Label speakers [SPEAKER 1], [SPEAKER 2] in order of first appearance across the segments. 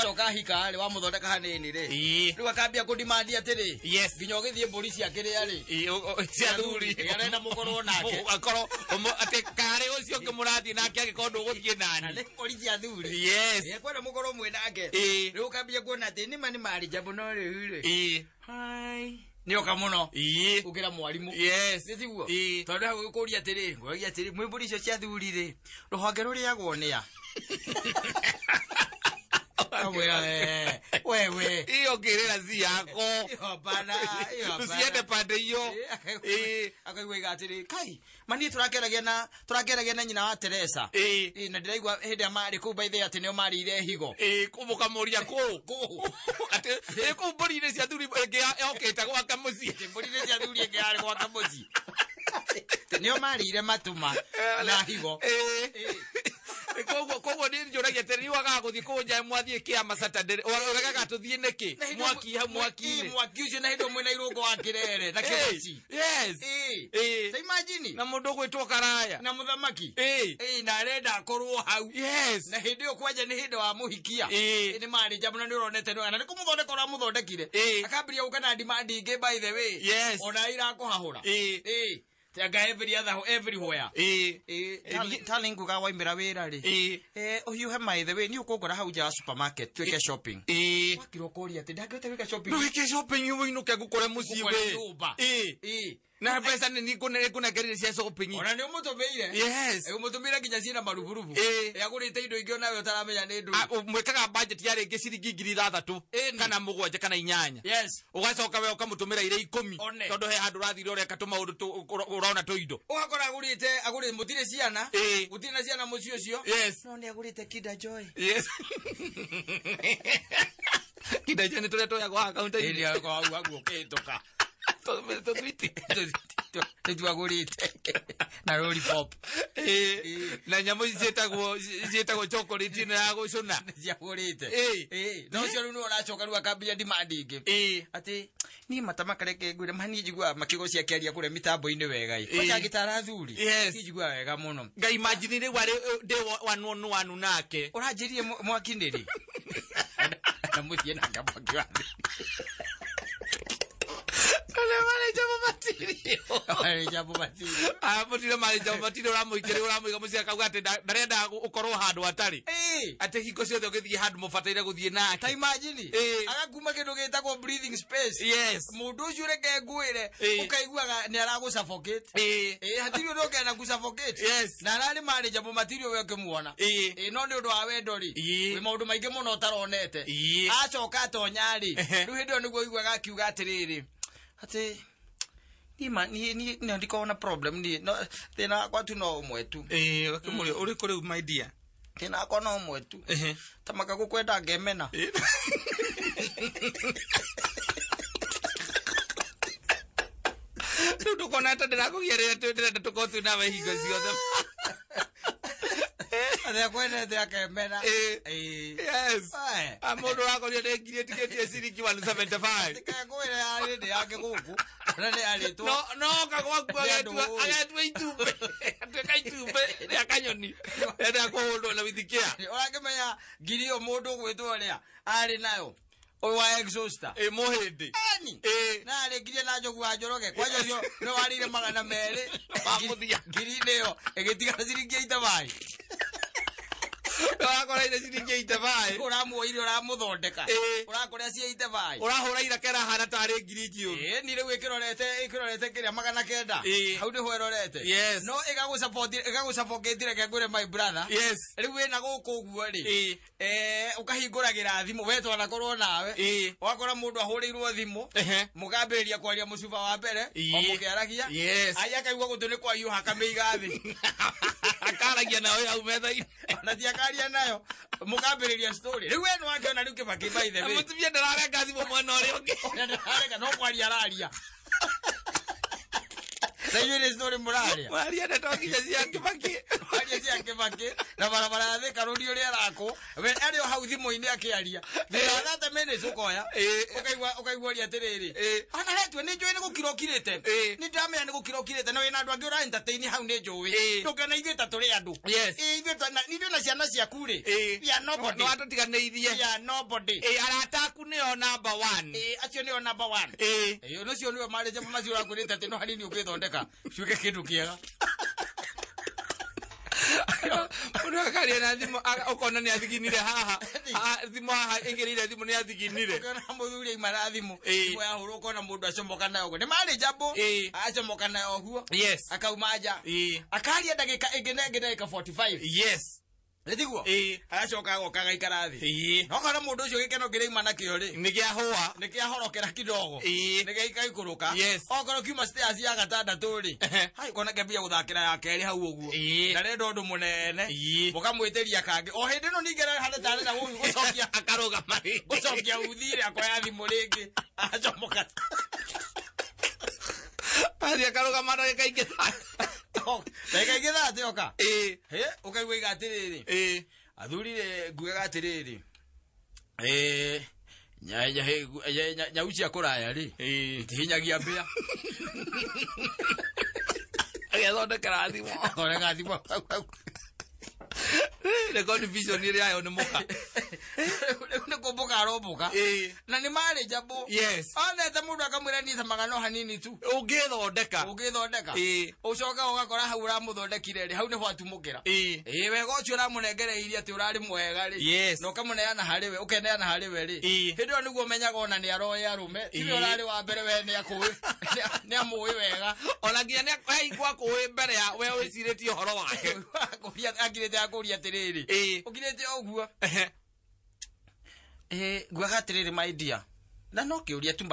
[SPEAKER 1] Acoka hika rĩ, wamũthondeka hanini rĩ,
[SPEAKER 2] Ĩĩ.
[SPEAKER 1] rĩu akambia kũdimandi atĩrĩ,
[SPEAKER 2] Yes.
[SPEAKER 1] nginya ũgĩthiĩ mbũri cia kĩrĩa rĩ,
[SPEAKER 2] Ĩĩ, cia thuri.
[SPEAKER 1] Ĩĩ, arenda mũkorwo nake.
[SPEAKER 2] Akorwo atĩ karĩ ũcio ũngĩ mũrathiĩ nake angĩkorwo ndũgũthiĩ
[SPEAKER 1] Na
[SPEAKER 2] nani.
[SPEAKER 1] nĩ mbũri cia thuri.
[SPEAKER 2] Yes.
[SPEAKER 1] Ĩĩ, kwenda mũkorwo mwĩ nake.
[SPEAKER 2] Ĩĩ.
[SPEAKER 1] Rĩu ũkambia kuona atĩ nĩma nĩ marĩ jambo no rĩu rĩ,
[SPEAKER 2] Ĩĩ.
[SPEAKER 1] hai, nĩoka mũno
[SPEAKER 2] Ĩĩ.
[SPEAKER 1] gũkĩra mwarimũ.
[SPEAKER 2] Yes.
[SPEAKER 1] Nĩ tiguo?
[SPEAKER 2] Ĩĩ.
[SPEAKER 1] Tondũ hau gũkũria atĩrĩ, ngũragia atĩrĩ, mwĩ mbũri icio cia thuri rĩ, rũhonge rũrĩagwo nĩa? Kamwĩra, "We, wewe."
[SPEAKER 2] Iyo ngĩrĩra ci yako.
[SPEAKER 1] Ĩyo hapana, ĩyo hapana.
[SPEAKER 2] Tuciende pande iyo. Ĩĩ.
[SPEAKER 1] Akaigua iga atĩrĩ, kai, ma niĩ tũrakĩaragia na nyina wa Teresa.
[SPEAKER 2] Ĩĩ.
[SPEAKER 1] Ĩĩ, na ndĩraigua hĩndĩ ĩrĩa marĩ kũu by the way atĩ nĩo marĩire higo.
[SPEAKER 2] Ĩĩ, mũkamũria kũ?
[SPEAKER 1] Kũ?
[SPEAKER 2] Atĩ ĩ kũu mbũri-inĩ cia thuri ĩngĩ yokĩte gwake mũciĩ.
[SPEAKER 1] Atĩ mbũri-inĩ cia thuri ĩngĩ yarĩ gwake mũciĩ. Atĩ nĩo marĩire matuma na higo.
[SPEAKER 2] Ĩĩ.
[SPEAKER 1] Ĩĩ.
[SPEAKER 2] Koguo niĩ njũragia atĩrĩ, rĩu agaga gũthiĩ kũu nja mwathiĩ kĩama Saturday, ũregaga tũthiĩ nĩkĩ?
[SPEAKER 1] Na hĩndĩ
[SPEAKER 2] Mwaki hau mwaki-inĩ.
[SPEAKER 1] Mwaki ũcio na hĩndĩ ĩyo mwĩna irũngo wa kĩrere na kĩroci.
[SPEAKER 2] Yes.
[SPEAKER 1] Ĩĩ.
[SPEAKER 2] Ĩĩ.
[SPEAKER 1] Ta imagine.
[SPEAKER 2] Na mũndũ ũgwĩtwo Karaya.
[SPEAKER 1] Na mũthamaki.
[SPEAKER 2] Ĩĩ.
[SPEAKER 1] Ĩĩ, na arenda akorwo hau.
[SPEAKER 2] Yes.
[SPEAKER 1] Na hĩndĩ ĩyo kwanja nĩ hĩndĩ wamũhikia.
[SPEAKER 2] Ĩĩ.
[SPEAKER 1] Nĩ marĩ njambo na nĩ ũronete nĩ na nĩ kũmũthondeka ũramũthondekire.
[SPEAKER 2] Ĩĩ.
[SPEAKER 1] Akambĩrĩria gũka na demand ingĩ by the way.
[SPEAKER 2] Yes.
[SPEAKER 1] Ona irakũhahũra.
[SPEAKER 2] Ĩĩ.
[SPEAKER 1] Ĩĩ. Anga every other everywhere.
[SPEAKER 2] Ĩĩ.
[SPEAKER 1] Ĩĩ. Tarĩ nguga waimĩra wĩra rĩ.
[SPEAKER 2] Ĩĩ.
[SPEAKER 1] Ũhiũhe by the way, niĩ ũkũngora hau nja wa supermarket twĩke shopping.
[SPEAKER 2] Ĩĩ.
[SPEAKER 1] Wakira ũkoria atĩ ndangĩhota gwĩka shopping.
[SPEAKER 2] Ndũgĩke shopping ũinũke ngũkore mũciĩ
[SPEAKER 1] Ngũkore
[SPEAKER 2] we.
[SPEAKER 1] nyũmba.
[SPEAKER 2] Ĩĩ.
[SPEAKER 1] Ĩĩ.
[SPEAKER 2] Na mbeca nĩ ngũnengerire cia shopping.
[SPEAKER 1] Ona nĩ ũmũtũmĩire.
[SPEAKER 2] Yes.
[SPEAKER 1] Ũmũtũmĩire nginya ciĩna maruburubu.
[SPEAKER 2] Ĩĩ.
[SPEAKER 1] Agũrĩte indo ingĩ onawe ũtaramenya nĩ ndũ.
[SPEAKER 2] Mwĩkaga budget ya rĩngĩ ciringi 6,000
[SPEAKER 1] Ĩni.
[SPEAKER 2] kana 7 kana 8.
[SPEAKER 1] Yes.
[SPEAKER 2] Ũgacoka we ũkamũtũmĩra irĩa 10
[SPEAKER 1] One.
[SPEAKER 2] tondũ he handũ ũrathire ũreka tũmaũndũ ũrona tũindo.
[SPEAKER 1] Ũgakora agũrĩte agũrĩte mũtirĩ ciana.
[SPEAKER 2] Ĩĩ.
[SPEAKER 1] Gũtirĩ na ciana mũciĩ ũcio.
[SPEAKER 2] Yes.
[SPEAKER 1] No nĩ agũrĩte Kinder Joy.
[SPEAKER 2] Yes. Kinder Joy nĩ tũrĩa twoyagwo haha kaunta-inĩ.
[SPEAKER 1] Ĩĩ nĩ hau hau ũkĩhĩtũka.
[SPEAKER 2] Tũthwiti.
[SPEAKER 1] Nĩtuo agũrĩte. Na lollipop.
[SPEAKER 2] Ĩĩ. Na nyamũ ici ciĩtagwo chocolate ĩno ya gũcũna.
[SPEAKER 1] Nĩciagũrĩte.
[SPEAKER 2] Ĩĩ.
[SPEAKER 1] Ĩĩ. No ũcio rĩu nĩwe ũracoka rĩu akambia demand ĩngĩ.
[SPEAKER 2] Ĩĩ.
[SPEAKER 1] Atĩ niĩ matama kareke ngwĩre ma niĩ njiguaga makĩgo ciakĩaria kũrĩa mĩtambo-inĩ wega ĩ.
[SPEAKER 2] Ĩĩ.
[SPEAKER 1] Kwanja ngĩtara athuri.
[SPEAKER 2] Yes.
[SPEAKER 1] Niĩ njiguaga wega mũno.
[SPEAKER 2] Ngai imagine rĩu arĩ ndĩ one on one nake.
[SPEAKER 1] Ũranjĩrire mwaki nĩ rĩ? Na mũthiĩ nake mwaki wa thĩ.
[SPEAKER 2] Arĩa marĩ njambo matirio.
[SPEAKER 1] Marĩ njambo matirio.
[SPEAKER 2] Ah, mũtire marĩ njambo matirio ũramũikĩrĩa ũramũiga mũciĩ akauga atĩ ndarenda ũkorwo handũ hatarĩ.
[SPEAKER 1] Ĩĩ.
[SPEAKER 2] Atĩ hingo ciothe ũgĩthiĩ handũ mũbataire gũthiĩ nake.
[SPEAKER 1] Ta imagine.
[SPEAKER 2] Ĩĩ.
[SPEAKER 1] Agakuma kĩndũ gĩtagwo breathing space.
[SPEAKER 2] Yes.
[SPEAKER 1] Mũndũ ũcio reke ngwĩre
[SPEAKER 2] Ĩĩ.
[SPEAKER 1] ũkaiguaga nĩ aragũ-suffocate.
[SPEAKER 2] Ĩĩ.
[SPEAKER 1] Ĩĩ, hatirĩ ũndũ ũngĩenda gũ-suffocate.
[SPEAKER 2] Yes.
[SPEAKER 1] Na ararĩ marĩ njambo matirio we ũkĩmuona.
[SPEAKER 2] Ĩĩ.
[SPEAKER 1] Ĩĩ, no nĩ ũndũ wa wendo rĩ,
[SPEAKER 2] Ĩĩ.
[SPEAKER 1] wĩ maũndũ maingĩ mũno ũtaronete.
[SPEAKER 2] Ĩĩ.
[SPEAKER 1] Acoka atonya rĩ,
[SPEAKER 2] Ehe.
[SPEAKER 1] rĩu hĩndĩ ĩyo nĩguo ũiguaga akiuga atĩrĩrĩ, atĩ niĩ ma niĩ niĩ no ndikoragwo na problem niĩ no thĩna wakwa tu no ũmwe tu.
[SPEAKER 2] Ĩĩ, ũkĩmũria ũrĩkũ rĩu my dear?
[SPEAKER 1] Thĩna wakwa no ũmwe tu.
[SPEAKER 2] Ehe.
[SPEAKER 1] Ta makagũkwenda ngemena.
[SPEAKER 2] Ĩĩ. Rĩu ndũkona ta ndĩrakũgia rĩrĩa ndĩrenda tũkorwo twĩ nawe hingo ciothe.
[SPEAKER 1] Atĩ akwendete akemena.
[SPEAKER 2] Ĩĩ.
[SPEAKER 1] Ĩĩ.
[SPEAKER 2] Yes.
[SPEAKER 1] Ae.
[SPEAKER 2] Ah, mũndũ ũrakorire nĩ ngirie tiketi ciringi 175.
[SPEAKER 1] Ngwĩre yarĩ ndĩ yake gũkũ. Ona nĩ yarĩtwo.
[SPEAKER 2] No no kagwaku
[SPEAKER 1] Nĩ andũ
[SPEAKER 2] agetua
[SPEAKER 1] ũĩ.
[SPEAKER 2] agetua itumbĩ. Atuĩka itumbĩ rĩa kanyoni. Rĩrĩa kũhũndwo na withikia.
[SPEAKER 1] Ũrakĩmenya ngiri ĩyo mũndũ ũgwĩtwo ũrĩa arĩ nayo ũyũ wa exhauster.
[SPEAKER 2] Ĩ mũhĩndĩ.
[SPEAKER 1] Ani.
[SPEAKER 2] Ĩ.
[SPEAKER 1] Na arĩkirie na njogu wa Njoroge. Kwanja ũcio nĩ warĩire 200.
[SPEAKER 2] Wa mũthia.
[SPEAKER 1] Ngiri-inĩ ĩyo ĩgĩtigara ciringi 85.
[SPEAKER 2] Ũrakora ire ciringi 85.
[SPEAKER 1] Ũramuoire ũramũthondeka.
[SPEAKER 2] Ĩ.
[SPEAKER 1] Ũrakora ci 85.
[SPEAKER 2] Ũrahũra iraka ĩrahana tarĩ ngiri njiũru.
[SPEAKER 1] Ĩ, ni rĩu ĩkĩrorete kĩrĩa 900.
[SPEAKER 2] Ĩ.
[SPEAKER 1] Hau nĩho ĩrorete.
[SPEAKER 2] Yes.
[SPEAKER 1] No ĩgagũ-support reke ngwĩre my brother.
[SPEAKER 2] Yes.
[SPEAKER 1] Rĩu wĩna gũkũ ũguo rĩ.
[SPEAKER 2] Ĩ.
[SPEAKER 1] Ũkahingũragĩra thimũ we twanakorwo nawe.
[SPEAKER 2] Ĩ.
[SPEAKER 1] Ũgakora mũndũ ahũrĩirwo thimũ.
[SPEAKER 2] Ehe.
[SPEAKER 1] Mũkambĩrĩria kwaria mũcuba wa mbere.
[SPEAKER 2] Ĩ.
[SPEAKER 1] O mũkĩaragia.
[SPEAKER 2] Yes.
[SPEAKER 1] Ai akaigua gũtũ nĩ kwahiũha akamĩiga thĩ.
[SPEAKER 2] Akaragia nawe hau metha-inĩ.
[SPEAKER 1] Ona ti akaria nayo. Mũkambĩrĩria story. Rĩu we nĩwakĩona rĩu Kĩbakĩ by the
[SPEAKER 2] Na
[SPEAKER 1] way.
[SPEAKER 2] mũtumia ndararenga thimũ mwena ũrĩa ũngĩ.
[SPEAKER 1] Ona ndarareka no kwaria araria. Na inyuĩ nĩ story mũraria.
[SPEAKER 2] Mũraria ndeto nginya cia Kĩbakĩ.
[SPEAKER 1] Aria cia Kĩbakĩ na barabara ya Thika Road ũrĩa ĩrakwo. We arĩ o hau thimũ-inĩ akĩaria. Thutha wa 30 minutes ũkoya. Ũkaigua ũria atĩrĩrĩ. Ona hetwe nĩ njũĩ nĩ gũkira ũkirĩte. Nĩ ndamenya nĩ gũkira ũkirĩte na wĩna andũ angĩ ũra entertain hau nĩ njũĩ. Ndũngĩona ithuĩ ta tũrĩ andũ. Ithuĩ ithuĩ na ciana ciaku rĩ. We are nobody.
[SPEAKER 2] No atũtiganĩirie.
[SPEAKER 1] We are nobody.
[SPEAKER 2] Arata aku nĩo number 1.
[SPEAKER 1] Acio nĩo number 1. Ũcio nĩwe marĩte macio ũrakwĩrĩte atĩ no hanini ũngĩthondeka ciuke kĩndũ kĩega.
[SPEAKER 2] Mũndũ akaria na thimũ ũkona nĩ athiginire haha. Thimũ haha ĩingĩrĩire thimũ nĩ athiginire.
[SPEAKER 1] Ũkona mũthuri aima na thimũ. Thimũ yahũrwo ũkona mũndũ acomoka nayo ũguo. Nĩ marĩ njambũ. Acomoka nayo ũguo.
[SPEAKER 2] Yes.
[SPEAKER 1] Akauma nja. Akaria ndagĩka ĩngĩ na ĩngĩ ndagĩka 45.
[SPEAKER 2] Yes.
[SPEAKER 1] Nĩtiguo? Agacoka agoka agaikara thĩ. No kana mũndũ ũcio gĩkeno kĩrĩa aima nakĩo rĩ.
[SPEAKER 2] Nĩ kĩahũa.
[SPEAKER 1] Nĩ kĩahorokera kidogo. Nĩ gĩikaikũrũka.
[SPEAKER 2] Yes.
[SPEAKER 1] Okorwo kiuma stairs ya gatandatũ rĩ. Hai kona kĩambia gũthakĩra ya kerĩ hau ũguo. Ndarenda ũndũ mũnene. Mũkamwĩtĩria kangĩ. O hĩndĩ ĩno ningĩ hana tarĩ na gũcokia
[SPEAKER 2] akarũgama rĩngĩ.
[SPEAKER 1] Gũcokia uthire akoya thimũ rĩngĩ. Acomoka.
[SPEAKER 2] Athiĩ akarũgama ndagĩka ingĩ.
[SPEAKER 1] Ndagĩka ingĩ thaa atĩ oka. Ũkaigua iga atĩrĩrĩ. Athuri rĩ ngugaga atĩrĩrĩ. Nyau cia kũraya rĩ. Itihinyagia mbĩa.
[SPEAKER 2] Agethondekera thimũ.
[SPEAKER 1] Athondeka thimũ.
[SPEAKER 2] Record vision ĩrĩa yayo nĩ mũka.
[SPEAKER 1] Rĩu nĩ kũmbũka arombũka. Na nĩ marĩ njambũ.
[SPEAKER 2] Yes.
[SPEAKER 1] Onete mũndũ akamwĩra niĩ camaga no hanini tu.
[SPEAKER 2] Ũngĩthondeka.
[SPEAKER 1] Ũngĩthondeka. Ũcoka ũgakora hau ũramũthondekire rĩ, hau nĩho atumũkĩra. Wega ũcio ũramũnengereirie atĩ ũrarĩ mwega rĩ.
[SPEAKER 2] Yes.
[SPEAKER 1] Na ũkamũneana harĩ we, ũkeneana harĩ we rĩ. Hĩndĩ ĩyo nĩguo ũmenyaga ona nĩ aroĩ arũme. Tiwe ũrarĩ wa mbere we nĩ akũĩ. Nĩ amũĩ wega.
[SPEAKER 2] Ona nginya nĩ aigua akũĩ mbere ya we wĩcirĩtie ũhoro wake.
[SPEAKER 1] Akũria akirĩte akũria atĩrĩrĩ. Ũkirĩte ũguo. Nguaga atĩrĩrĩ my dear. Na no kĩũria tu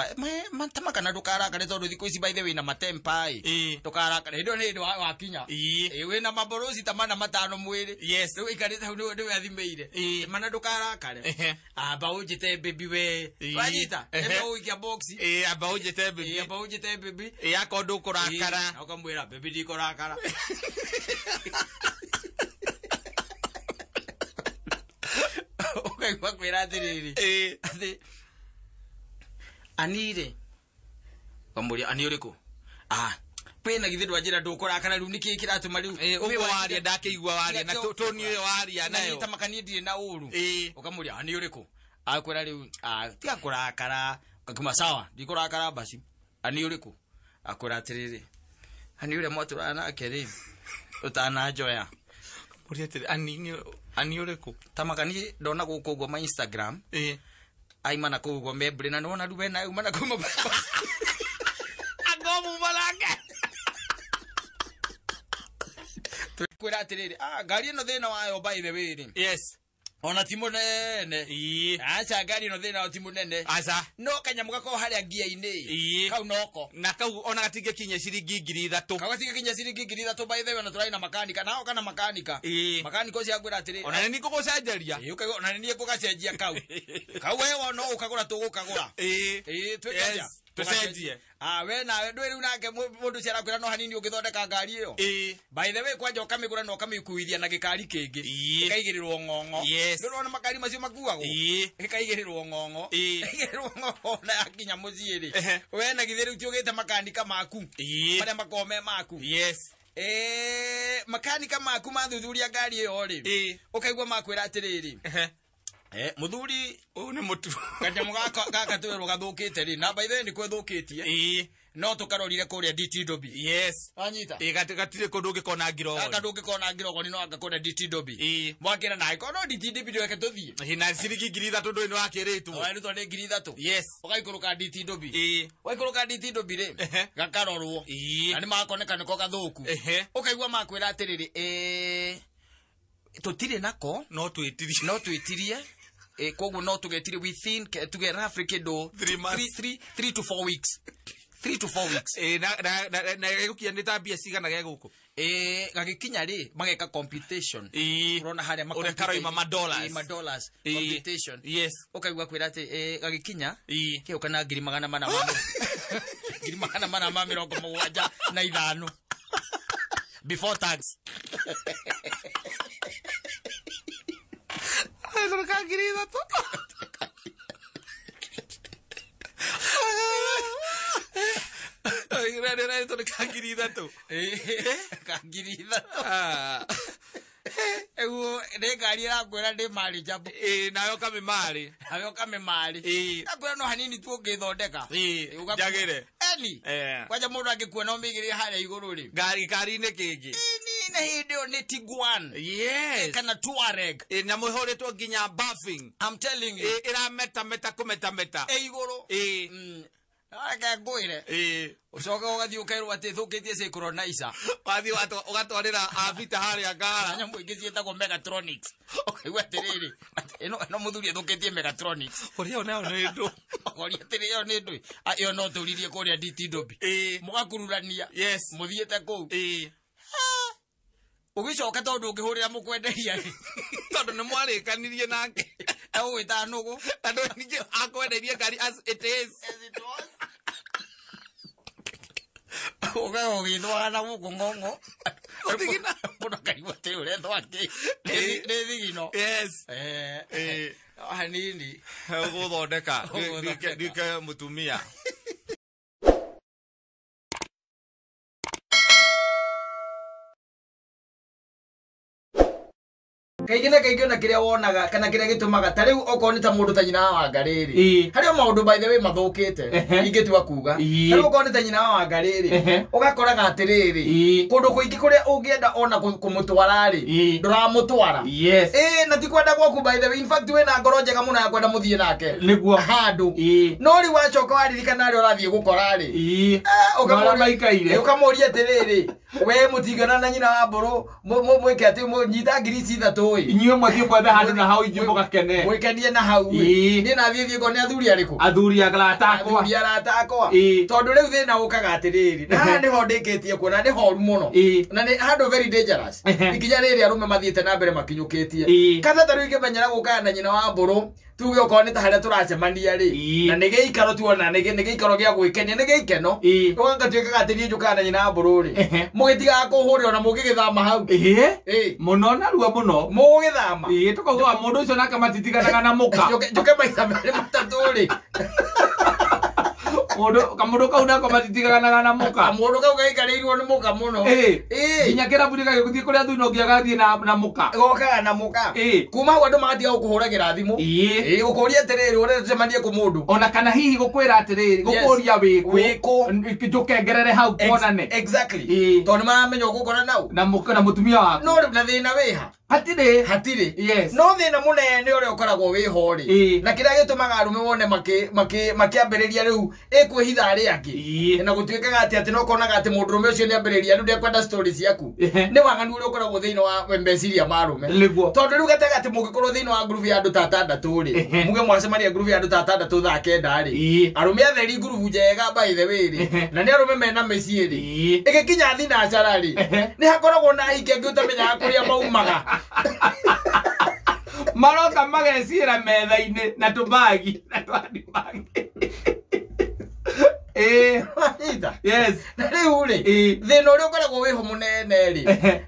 [SPEAKER 1] tama kana ndũkarakare tondũ thikũ ici by the way na matempa ĩ. Ndũkarakare. Hĩndĩ ĩyo nĩ hĩndĩ wakinya. Wĩna maborosi ta mana matano mwĩrĩ.
[SPEAKER 2] Yes.
[SPEAKER 1] Rĩu ũikarĩte hau nĩwe athimĩire. Mana ndũkarakare. Amba ũnjĩte baby we. Wanyita? Ebe ũikia box.
[SPEAKER 2] Amba ũnjĩte baby.
[SPEAKER 1] Amba ũnjĩte baby.
[SPEAKER 2] Akorwo ndũkũrakara.
[SPEAKER 1] Na ũkamwĩra baby ndikũrakara. Ũkaigua kwĩra atĩrĩrĩ. Atĩ ani rĩ. Ũkamũria ani ũrĩkũ? Kwĩna githĩ ndwanjĩra ndũkũrakara rĩu nĩkĩĩ kĩratũma rĩu?
[SPEAKER 2] Ũguo waria ndakĩigua waria na toni ĩyo waria nayo.
[SPEAKER 1] Na makanie ndirĩ na ũru. Ũkamũria ani ũrĩkũ? Akwĩra rĩu tiga kũrakara. Ũkakiuma sawa ndikũrakara basi. Ani ũrĩkũ? Akwĩra atĩrĩrĩ. Ani ũrĩa mwatũraga nake rĩ ũtananjoya.
[SPEAKER 2] Ũkamũria atĩrĩ ani ũrĩkũ?
[SPEAKER 1] Tamakanie ndona gũkũ ũguo ma Instagram. Aima na kũu ũguo membri na nĩwona rĩu wena auma na kũu
[SPEAKER 2] Angomu malake.
[SPEAKER 1] Kwĩra atĩrĩrĩ, ngari ĩno thĩna wayo by the way rĩ.
[SPEAKER 2] Yes.
[SPEAKER 1] Ona ti mũnene. Aca ngari ĩno thĩna wayo ti mũnene.
[SPEAKER 2] Aca.
[SPEAKER 1] No kanyamũ gakorwo harĩa ngia-inĩ. Kau noko.
[SPEAKER 2] Na kau ona gatingĩkinya ciringi 3,000.
[SPEAKER 1] Kau gatingĩkinya ciringi 3,000 by the way na tũrarĩ na makanika. Nao kana makanika. Makanika ũcio akwĩra atĩrĩrĩ.
[SPEAKER 2] Ona nĩ ngũgũcenjeria.
[SPEAKER 1] Ũkaigua ona nĩ niĩ ngũgacenjia kau. Kau we wona ũkagũra tũgũkagũra. Twĩke atĩa?
[SPEAKER 2] Tũcenjie.
[SPEAKER 1] We nawe ndũĩ rĩu nake mũndũ ũcio arakwĩra no hanini ũngĩthondeka ngari ĩyo. By the way kwanja ũkamĩgũra na ũkamĩkuithia na gĩkari kĩngĩ. Gĩkaigĩrĩrwo ng'ong'o. Nĩũrona makari macio makuagwo? Gĩkaigĩrĩrwo ng'ong'o. Gĩkaigĩrĩrwo ng'ong'o na yakinya mũciĩ rĩ. We na githĩ rĩu ti ũgĩte makanika maku. Marĩa makoragwo me maku.
[SPEAKER 2] Yes.
[SPEAKER 1] Makanika maku mathuthuria ngari ĩyo rĩ. Ũkaigua makwĩra atĩrĩrĩ. Mũthuri
[SPEAKER 2] ũyũ nĩ mũtu.
[SPEAKER 1] Kanyamũ gaka twĩrwo gathũkĩte rĩ. Na by the way nĩ kwĩthũkĩtie. No tũkarorire kũrĩa DT Dobby.
[SPEAKER 2] Yes.
[SPEAKER 1] Wanyita?
[SPEAKER 2] Gatirĩ kũndũ ũngĩkona ngirogoni.
[SPEAKER 1] Gaka ndũngĩkona ngirogoni no anga kũrĩa DT Dobby. Mwakĩra na angĩkorwo no DT Dobby ndweke tũthiĩ.
[SPEAKER 2] Na ciringi 3,000 ndũĩ nĩ wakĩrĩtwo.
[SPEAKER 1] Werutwo nĩ 3,000.
[SPEAKER 2] Yes.
[SPEAKER 1] Ũgaikũrũka DT Dobby. Waikũrũka DT Dobby rĩ, gakarorwo. Na nĩ makoneka nĩko gathũku. Ũkaigua makwĩra atĩrĩrĩ, tũtirĩ nako.
[SPEAKER 2] No twĩtirie.
[SPEAKER 1] No twĩtirie. Koguo no tũgetirie within tuge roughly kĩndũ
[SPEAKER 2] 3 months.
[SPEAKER 1] 3 to 4 weeks. 3 to 4 weeks.
[SPEAKER 2] Na gĩgũkinya nĩ ta mbia cigana gegũkũ?
[SPEAKER 1] Gagĩkinya rĩ, mageka computation. Ũrona harĩa ma
[SPEAKER 2] Ũrĩa karoima ma dollars.
[SPEAKER 1] Ma dollars. Computation.
[SPEAKER 2] Yes.
[SPEAKER 1] Ũkaigua kwĩra atĩ, gagĩkinya, kĩũka na 400,000. 475 before tax.
[SPEAKER 2] Ka 3,000. Ka 3,000.
[SPEAKER 1] Ka 3,000. Eguo nĩ ngari ĩrakwĩra ndĩ marĩ njambo.
[SPEAKER 2] Nawe ũkamĩmarĩ.
[SPEAKER 1] Nawe ũkamĩmarĩ. Akwĩra no hanini tu ũngĩthondeka.
[SPEAKER 2] Njagĩre.
[SPEAKER 1] Eni. Kwanja mũndũ angĩkuona ũmĩigĩrĩre harĩa igũrũ rĩ.
[SPEAKER 2] Ngari ngari-inĩ kĩngĩ.
[SPEAKER 1] Ni na hĩndĩ ĩyo nĩ Tiguan.
[SPEAKER 2] Yes.
[SPEAKER 1] Kana Touareg.
[SPEAKER 2] Nyamũ ĩhũrĩtwo nginya buffing.
[SPEAKER 1] I'm telling you.
[SPEAKER 2] Ĩrametameta kũmetameta.
[SPEAKER 1] Ĩ igũrũ. Reke ngwĩre. Ũcoke ũgathiĩ ũkerwo atĩ thũkĩtie synchronizer.
[SPEAKER 2] Wathiĩ ũgatwarĩra abita harĩa ngara.
[SPEAKER 1] Nyamũ ingĩ ciĩtagwo Megatronics. Ũkaigua atĩrĩrĩ, ĩno mũthuri athũkĩtie Megatronics.
[SPEAKER 2] Ũrĩa ĩyo nayo nĩ ndũ.
[SPEAKER 1] Ũkoria atĩrĩ ĩyo nĩ ndũ. Ĩyo no tũririe kũrĩa DT Dobby. Mũgakururania.
[SPEAKER 2] Yes.
[SPEAKER 1] Mũthiĩte kũu. Ũgĩcoka tondũ ũngĩhũrĩra mũkwenderia rĩ.
[SPEAKER 2] Tondũ nĩ mwarĩkanirie nake.
[SPEAKER 1] Egũgwĩta nũgũ.
[SPEAKER 2] Tondũ ningĩ akwenderie ngari as it is.
[SPEAKER 1] As it was. Ũkaga ũgĩthwaga na gũkũ ng'ong'o.
[SPEAKER 2] Thigino.
[SPEAKER 1] Mũndũ akaigua atĩ ũrethwa kĩ. Nĩ thigino.
[SPEAKER 2] Yes.
[SPEAKER 1] Hanini.
[SPEAKER 2] Ũgũthondeka. Nduĩke mũtumia.
[SPEAKER 1] Kaingĩ na kaingĩ ona kĩrĩa wonaga kana kĩrĩa gĩtũmaga ta rĩu okorwo nĩ ta mũndũ ta nyina wa Wanga rĩrĩ harĩ o maũndũ by the way mathũkĩte ingĩtua kuga ta rĩu okorwo nĩ ta nyina wa Wanga rĩrĩ ũgakoraga atĩrĩrĩ kũndũ kũingĩ kũrĩa ũngĩenda ona kũmũtwara rĩ ndũramũtwara.
[SPEAKER 2] Yes.
[SPEAKER 1] Na ti kwenda gwaku by the way, in fact wĩna ngoro njega mũno ya kwenda mũthiĩ nake
[SPEAKER 2] nĩguo
[SPEAKER 1] handũ no rĩu wacoka waririkana harĩa ũrathiĩ gũkora rĩ ũkamũria atĩrĩrĩ we mũtingĩonana na nyina wa mbũrũ mwĩke atĩ mũnyita 3,000 ĩ
[SPEAKER 2] inyuĩ mwathiĩ mwethe handũ na hau inyuĩ mũgakene
[SPEAKER 1] mwĩkenie na hau ĩ niĩ nathiĩ thiĩ ngone athuri arĩkũ
[SPEAKER 2] athuri arata akwa
[SPEAKER 1] athuri arata akwa tondũ rĩu thĩna ũkaga atĩrĩrĩ na haha nĩho ndĩkĩtie kuona nĩ horu mũno na nĩ handũ very dangerous ikinya rĩrĩ arũme mathiĩte na mbere makinyũkĩtie kata ta rĩu ingĩmenyera gũkaga na nyina wa mbũrũ tuge okorwo nĩ ta harĩa tũracemania rĩ na nĩ gĩikaro tuona nĩ gĩikaro gĩa gwĩkenia nĩ gĩikeno ũgatuĩkaga atĩ niĩ njũkaga na nyina wa mbũrũ rĩ mũgĩtigaga kũhũrĩra ona mũngĩgĩthama hau
[SPEAKER 2] mũno narua mũno
[SPEAKER 1] mũgĩthama
[SPEAKER 2] tũkauga mũndũ ũcio nake matitiganaga na mũka
[SPEAKER 1] njũke maita merĩ matatũ rĩ
[SPEAKER 2] kamũndũ kau nako matitiganaga na mũka
[SPEAKER 1] kamũndũ kau gaikarĩirwo nĩ mũka mũno
[SPEAKER 2] nginya kĩrabu-inĩ gagĩthiĩ kũrĩa athuri no nginya gathiĩ na mũka
[SPEAKER 1] gokaga na mũka kuma hau andũ magatiga gũkũhũragĩra thimũ gũkũria atĩrĩrĩ ũrenda tũcemanie kũ mũndũ
[SPEAKER 2] ona kana hihi gũkwĩra atĩrĩrĩ gũkũria wĩkũ njũke ngerere hau tuonane.
[SPEAKER 1] Exactly. Tondũ nĩ maramenya ũgũkora nau
[SPEAKER 2] na mũka na mũtumia waku
[SPEAKER 1] no rĩu na thĩna wĩha
[SPEAKER 2] hatirĩ
[SPEAKER 1] hatirĩ.
[SPEAKER 2] Yes.
[SPEAKER 1] No thĩna mũnene ũrĩa ũkoragwo wĩho rĩ na kĩrĩa gĩtũmaga arũme wone makĩambĩrĩria rĩu ĩkwĩhitha arĩa angĩ na gũtuĩkaga atĩ atĩ no ũkonaga atĩ mũndũrũme ũcio nĩambĩrĩria rĩu ndekwenda story ciaku nĩ waganu ũrĩa ũkoragwo thĩinĩ wa meciria ma arũme tondũ rĩu gatagatĩ mũngĩkorwo thĩinĩ wa ngurubu ya andũ ta atandatũ rĩ muge mwacemania ngurubu ya andũ ta atandatũ thaa 9 rĩ arũme atheri ngurubu njega by the way rĩ na nĩ arũme mena mĩciĩ rĩ ĩgĩkinya thinacara rĩ nĩ hakoragwo na ahiki angĩ ũtamenyaga kũrĩa maumaga
[SPEAKER 2] maroka mageciĩra metha-inĩ na tũbagi na tũhandibagi. Yes.
[SPEAKER 1] Na rĩu rĩ thĩna ũrĩa ũkoragwo wĩho mũnene rĩ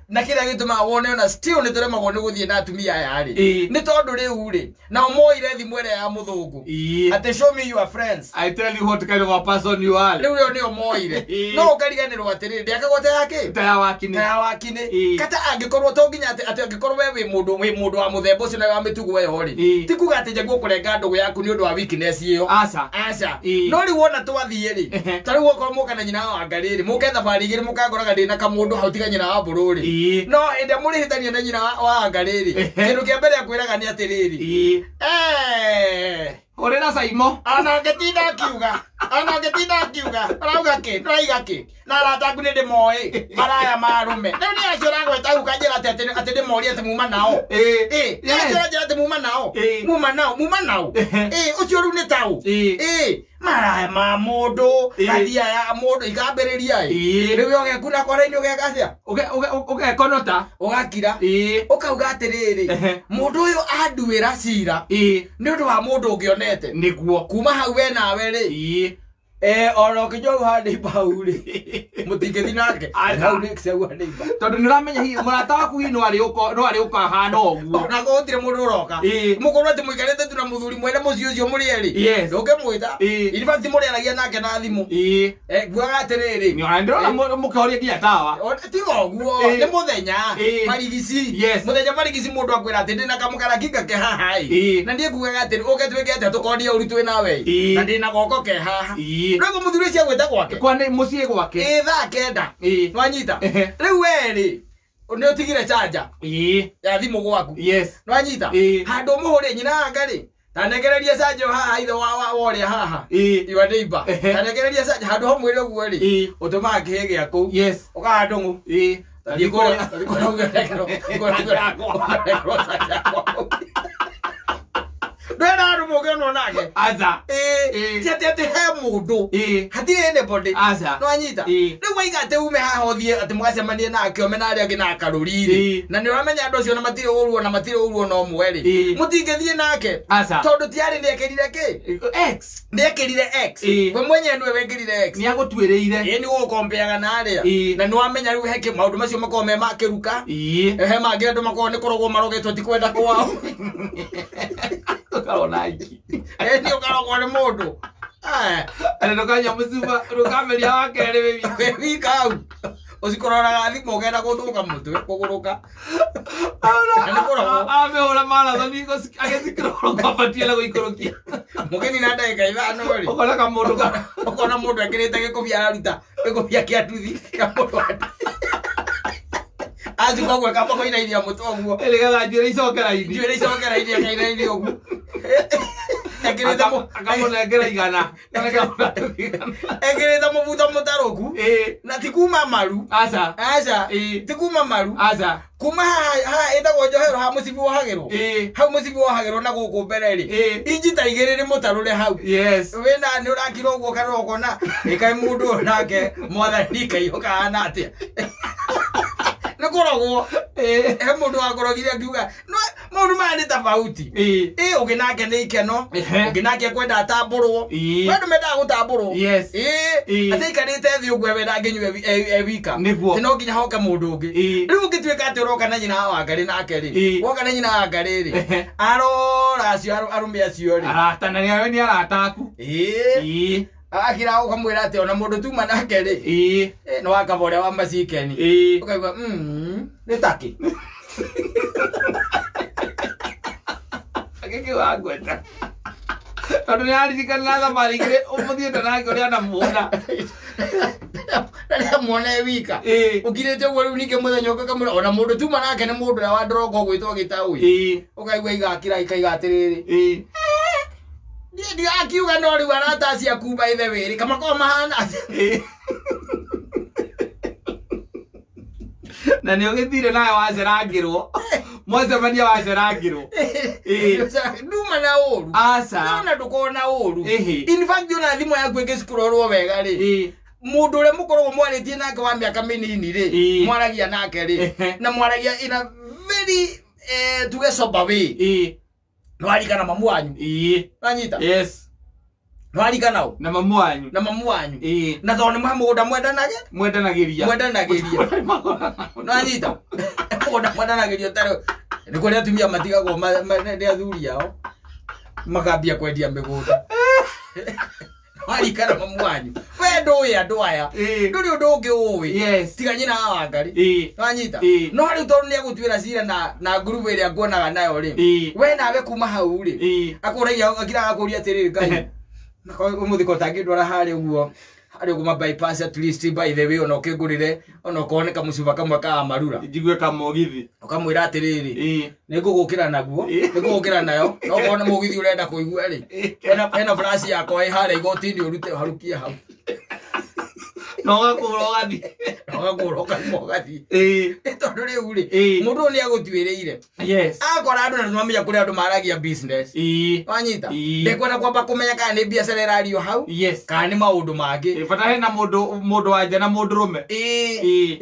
[SPEAKER 1] na kĩrĩa gĩtũmaga wone ona still nĩ tũremagwo nĩ gũthiĩ na atumia aya rĩ nĩ tondũ rĩu rĩ nao moire thimũ ĩrĩa ya mũthũngũ atĩ show me your friends
[SPEAKER 2] I tell you what kind of a person you are.
[SPEAKER 1] Rĩu ĩyo nĩyo moire no ũkariganĩrwo atĩrĩrĩ ndĩakagwo ta ya kĩ
[SPEAKER 2] ta ya wakinĩ
[SPEAKER 1] ta ya wakinĩ kata angĩkorwo to nginya atĩ angĩkorwo we wĩ mũndũ wa mũthemba ũcio na wa mĩtugo ĩyo rĩ ti kuga atĩ njaguo kũrenga ndũgũ yaku nĩ ũndũ wa weakness ĩyo
[SPEAKER 2] aca
[SPEAKER 1] aca no rĩu wona twathiĩ rĩ ta rĩu okorwo mũka na nyina wa Wanga rĩrĩ mũke thabarĩ igĩrĩ mũkangoraga ndĩna kamũndũ hau tiga nyina wa mbũrũ rĩ no hĩndĩ ĩrĩa mũrĩhĩtania na nyina wa Wanga rĩrĩ kĩndũ kĩa mbere akwĩraga nĩ atĩrĩrĩ
[SPEAKER 2] Hũrĩra Saimo
[SPEAKER 1] ona ngĩtinda akiuga arauga kĩ ndũraiga kĩ na arata aku nĩ ndĩmoĩ maraya ma arũme rĩu nĩ acio ũragweta hau ũkanjĩra atĩ ndĩmorie atĩ muma nao nĩ acio ũranjĩra atĩ muma nao muma nao ũcio rĩu nĩ taũ maraya ma mũndũ gathia ya mũndũ ikambĩrĩria rĩu ũgekuna kora-inĩ ũgeka atĩa
[SPEAKER 2] ũgekonota
[SPEAKER 1] ũgakira ũkauga atĩrĩrĩ mũndũ ũyũ anduĩra cira nĩ ũndũ wa mũndũ ũngĩ onete
[SPEAKER 2] nĩguo
[SPEAKER 1] kuma hau we nawe rĩ Ona ũkĩnjua hau neighbor hau rĩ mũtingĩthiĩ nake hau next hau neighbor
[SPEAKER 2] tondũ nĩ ũramenya hihi mũrata waku hihi no arĩũka ahana ũguo
[SPEAKER 1] ona gũtirĩ mũndũ ũroka mũkorwo atĩ mũikarĩte tu na mũthuri mwene mũciĩ ũcio mũrĩ erĩ ndũngĩmwĩta in fact mũrĩaragia nake na thimũ nguaga atĩrĩrĩ
[SPEAKER 2] ona ndĩrona mũkĩhoria nginya tawa
[SPEAKER 1] tiga ũguo nĩ mũthenya marigici mũthenya marigici mũndũ akwĩra atĩ ndĩna kamũkarakinga ke haha ĩ na niĩ ngugaga atĩrĩ ũke twĩke atĩa tũkonie ũru twĩ nawe na ndĩna goko ke haha rĩu mũthuri ũcio agwĩta gwake
[SPEAKER 2] kwa nĩ mũciĩ gwake
[SPEAKER 1] thaa 9 nwanyita rĩu we rĩ nĩ ũtigire chanja ya thimũ gwaku nwanyita handũ ũmũhũrĩre nyina anga rĩ tanegereria canja haha ithe wa ũrĩa haha your neighbor tanegereria canja handũ hamwĩre ũguo rĩ ũtũmaga kĩhĩ gĩaku ũkaha ndũng'ũ tathiĩ kũrĩa ndwenda andũ mũngĩonwo nake
[SPEAKER 2] aca
[SPEAKER 1] ti atĩ atĩ he mũndũ hatirĩ anybody nwanyita rĩu waiga atĩ ume haha ũthiĩ atĩ mũgacemanie nake ome na arĩa angĩ na akarũri rĩ na nĩ ũramenya andũ acio na matirĩ ũru ona matirĩ ũru ona ũmwe rĩ mũtingĩthiĩ nake tondũ ti arĩ nĩekĩrire kĩ
[SPEAKER 2] X
[SPEAKER 1] nĩekĩrire X we mwenyewe nĩwe wekĩrire X
[SPEAKER 2] nĩagũtuĩrĩire
[SPEAKER 1] nĩ gũgũkombeaga na arĩa na nĩwamenya rĩu he maũndũ macio makoragwo me makĩruka he mangĩ andũ makoragwo nĩ kũrogwo marogetwo ti kwenda kwao
[SPEAKER 2] ũkarona iki
[SPEAKER 1] nĩ ũkarogwo nĩ mũndũ
[SPEAKER 2] Ana ndũkanyua mũcuma ndũkameria wa kerĩ wĩ wika
[SPEAKER 1] wĩ wika hau ũcikororaga thimũ ũkenda gũthũka mũtwe kũgũrũka
[SPEAKER 2] amĩhũra marathoni agĩcikirorwo kwambatia na gũikũrũkia
[SPEAKER 1] mũgeni na ndagĩka 5 rĩ
[SPEAKER 2] ũkona kamũndũ
[SPEAKER 1] ũkona mũndũ ekĩrĩte gĩkũbia araruta gĩkũbia kĩa nduthi kĩa mũndũ wa nduthi acuka ũguo akamba kũinainia mũtwe ũguo
[SPEAKER 2] nĩgetha njuĩrĩ icoke raini
[SPEAKER 1] njuĩrĩ icoke raini akainainia ũguo
[SPEAKER 2] akamũnengera 100
[SPEAKER 1] ekĩrĩte mũbuto mũtarũku na ti kuma maru
[SPEAKER 2] aca
[SPEAKER 1] aca ti kuma maru
[SPEAKER 2] aca
[SPEAKER 1] kuma haha ĩtagwo njohero ha mũcibi wohagĩrwo hau mũcibi wohagĩrwo na gũkũ mbere rĩ inji ta 2 nĩ mũtarũre hau wĩna nĩ ũrakira ũguo kana ũkona ĩkaĩ mũndũ ũyũ nake mwathani Ngai ũkahana atĩa nĩ kũrogwo he mũndũ wakorogire akiuga maũndũ maya nĩ tofauti ũngĩ nake nĩ ikeno ũngĩ nake ekwenda atambũrwo kwĩ andũ mendaga gũtambũrwo atĩ aikarĩte thĩ ũguo we ndangĩnyua e wika atĩ no nginya hoke mũndũ ũngĩ rĩu ũngĩtuĩka atĩ ũroka na nyina wa Wangarĩ nake rĩ woka na nyina wa Wangarĩ rĩ arora acio arũme acio rĩ
[SPEAKER 2] arata na nĩ arata aku
[SPEAKER 1] akira ũkamwĩra atĩ ona mũndũ tuma nake rĩ nĩ wakaba ũrĩa wa macikeni ũkaigua nĩ takĩ
[SPEAKER 2] gĩkĩ wangweta tondũ nĩaririkana thabarĩ igĩrĩ ũmũthiĩte nake ũrĩa anamuona
[SPEAKER 1] rĩrĩa muona e wika ũkirĩte ũguo rĩu ningĩ mũthenya ũngĩ ũkamwĩra ona mũndũ tuma nake nĩ mũndũ ũrĩa wa ndũrongo ũgwĩtwo gĩtaũi ũkaigua igakira ikaiga atĩrĩrĩ niĩ ndigakiuga no rĩu arata acio aku by the way rĩ kamakoragwo mahana atĩa
[SPEAKER 2] na nĩ ũgĩthire nawe wacerangĩrwo mwacemania wacerangĩrwo
[SPEAKER 1] nduma na ũru
[SPEAKER 2] aca
[SPEAKER 1] nona ndũkorwo na ũru in fact ona thimũ yaku ĩngĩcikũrorwo wega rĩ mũndũ ũrĩa mũkoragwo mwarĩtie nake wa mĩaka mĩnini rĩ mwaragia nake rĩ na mwaragia in a very tuge sober way nĩwarikana mamu wanyu wanyita
[SPEAKER 2] yes
[SPEAKER 1] nĩwarikana ũ
[SPEAKER 2] na mamu wanyu
[SPEAKER 1] na mamu wanyu na tondũ nĩ mũgũnda mwendanagĩria nĩwanyita mũgũnda mwendanagĩria ũtarĩ nĩ kũrĩa atumia matigagwo nĩ athuri ao makambia kwendia mĩgũnda warikana mamu wanyu we ndũĩ andũ aya ndũrĩ ũndũ ũngĩ ũĩ tiga nyina wa Wangarĩ nĩwanyita no rĩu tondũ nĩegũtuĩra cira na ngurubu ĩrĩa nguonaga nayo rĩ we nawe kuma hau rĩ akũragia akiraga akũria atĩrĩrĩ Ngai ũmũthĩ ko ũtangĩndwara harĩa ũguo harĩa ũguo ma bypass at least by the way ona ũkĩngũrĩre ona okorwo nĩ kamũcuba kamwe ka amarura
[SPEAKER 2] njigue kamũgithi
[SPEAKER 1] ũkamwĩra atĩrĩrĩ nĩ ngũgũkĩra naguo nĩ ngũgũkĩra nayo no okorwo nĩ mũgithi ũrenda kũigua rĩ hena flash yakwa ĩ harĩa igoti-inĩ ũrute ũharũkie hau
[SPEAKER 2] na ũgakũra ũgathiĩ
[SPEAKER 1] ũgakũra ũkauma ũgathiĩ tondũ rĩu rĩ mũndũ ũyũ nĩagũtuĩrĩire akora andũ na nĩmamenya kũrĩ andũ maragia business wanyita ndekwenda kwamba kũmenya kana nĩ biacara ĩrario hau kana nĩ maũndũ mangĩ
[SPEAKER 2] bata hena mũndũ wa nja na mũndũrũme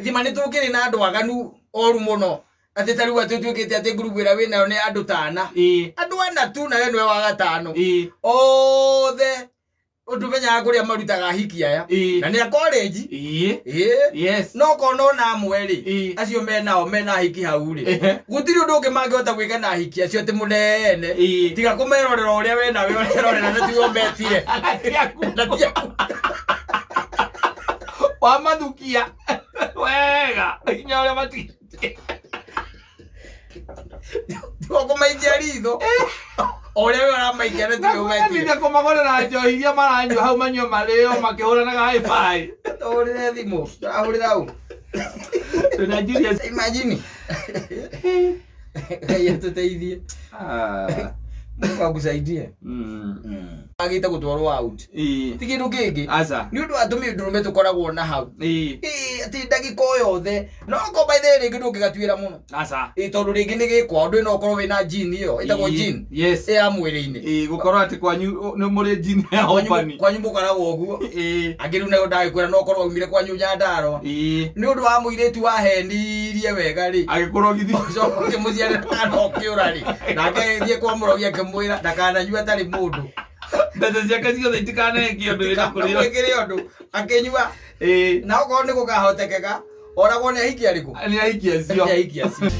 [SPEAKER 1] thima nĩ tũkĩrĩ na andũ aganu oru mũno atĩ ta rĩu atĩ ũtuĩkĩte atĩ ngurubu ĩrĩa wĩnayo nĩ andũ tana andũ ana tu nawe nĩwe wa gatano othe Ũndũmenyaga kũrĩa marutaga hiki aya.
[SPEAKER 2] Ĩĩ.
[SPEAKER 1] Na nĩ a college.
[SPEAKER 2] Ĩĩ.
[SPEAKER 1] Ĩĩ.
[SPEAKER 2] Yes.
[SPEAKER 1] No korwo na amwe rĩ,
[SPEAKER 2] Ĩĩ.
[SPEAKER 1] acio menao mena hiki hau rĩ,
[SPEAKER 2] Ehe.
[SPEAKER 1] gũtirĩ ũndũ ũngĩ mangĩhota gwĩka na hiki acio atĩ mũnene.
[SPEAKER 2] Ĩĩ.
[SPEAKER 1] Tiga kũmerorera ũrĩa we nawe ũrerorera na tiwe ũmetire. Na ti aku.
[SPEAKER 2] Wamathukia wega nginya ũrĩa matigĩtie.
[SPEAKER 1] Tiga kũmaikia ritho. O ũrĩa we ũramaikia na tiwe ũmetire.
[SPEAKER 2] Nĩkũmetithia kũmagũrĩra njohi iria maranyua hau manyue marĩo makĩhũranaga high-five.
[SPEAKER 1] Tũhũrĩre thimũ. Tũrahũrĩra ũ.
[SPEAKER 2] Twĩna Julius.
[SPEAKER 1] Imagine. Ngai atũteithie.
[SPEAKER 2] Ah.
[SPEAKER 1] Mungu akusaidie. Agĩte gũtwarwo out.
[SPEAKER 2] Ĩĩ.
[SPEAKER 1] Ti kĩndũ kĩngĩ.
[SPEAKER 2] Aca.
[SPEAKER 1] Nĩ ũndũ wa tũmĩndũrũme tũkoragwo na hau.
[SPEAKER 2] Ĩĩ.
[SPEAKER 1] Ĩĩ, atĩ ndagĩka o yothe. No ko by the way rĩngĩ ndũngĩgatuĩra mũno.
[SPEAKER 2] Aca.
[SPEAKER 1] Ĩĩ, tondũ rĩngĩ nĩ gĩkwa ũndũ no ũkorwo wĩna gene ĩyo ĩtagwo
[SPEAKER 2] Ĩĩ.
[SPEAKER 1] gene.
[SPEAKER 2] Yes.
[SPEAKER 1] Ĩ ya mwĩrĩ-inĩ.
[SPEAKER 2] Ĩĩ, gũkorwo atĩ kwanyu nĩ mũrĩ gene ya
[SPEAKER 1] Kwanyu
[SPEAKER 2] hopani.
[SPEAKER 1] kwanyu mũkoragwo ũguo.
[SPEAKER 2] Ĩĩ.
[SPEAKER 1] Angĩ rĩu nayo ndagĩkwĩra no ũkorwo waumire kwanyu Nyandarũa.
[SPEAKER 2] Ĩĩ.
[SPEAKER 1] Nĩ ũndũ wa mũirĩtu wahenirie wega rĩ.
[SPEAKER 2] Agĩkũrwo githi.
[SPEAKER 1] Ũcoka ũkĩmũciarĩra kana ũkĩũra rĩ. Nake agĩthiĩ kwa mũrogi akĩmwĩra ndakananyue atarĩ mũndũ.
[SPEAKER 2] Mbeca ciake ciothe itikanekio ũndũ wĩna kũrĩo.
[SPEAKER 1] Kamwĩkĩre ũndũ akĩnyua.
[SPEAKER 2] Ĩĩ.
[SPEAKER 1] Na okorwo nĩ gũkahotekeka oragwo nĩ ahiki arĩkũ?
[SPEAKER 2] Nĩ ahiki acio.
[SPEAKER 1] Nĩ ahiki acio.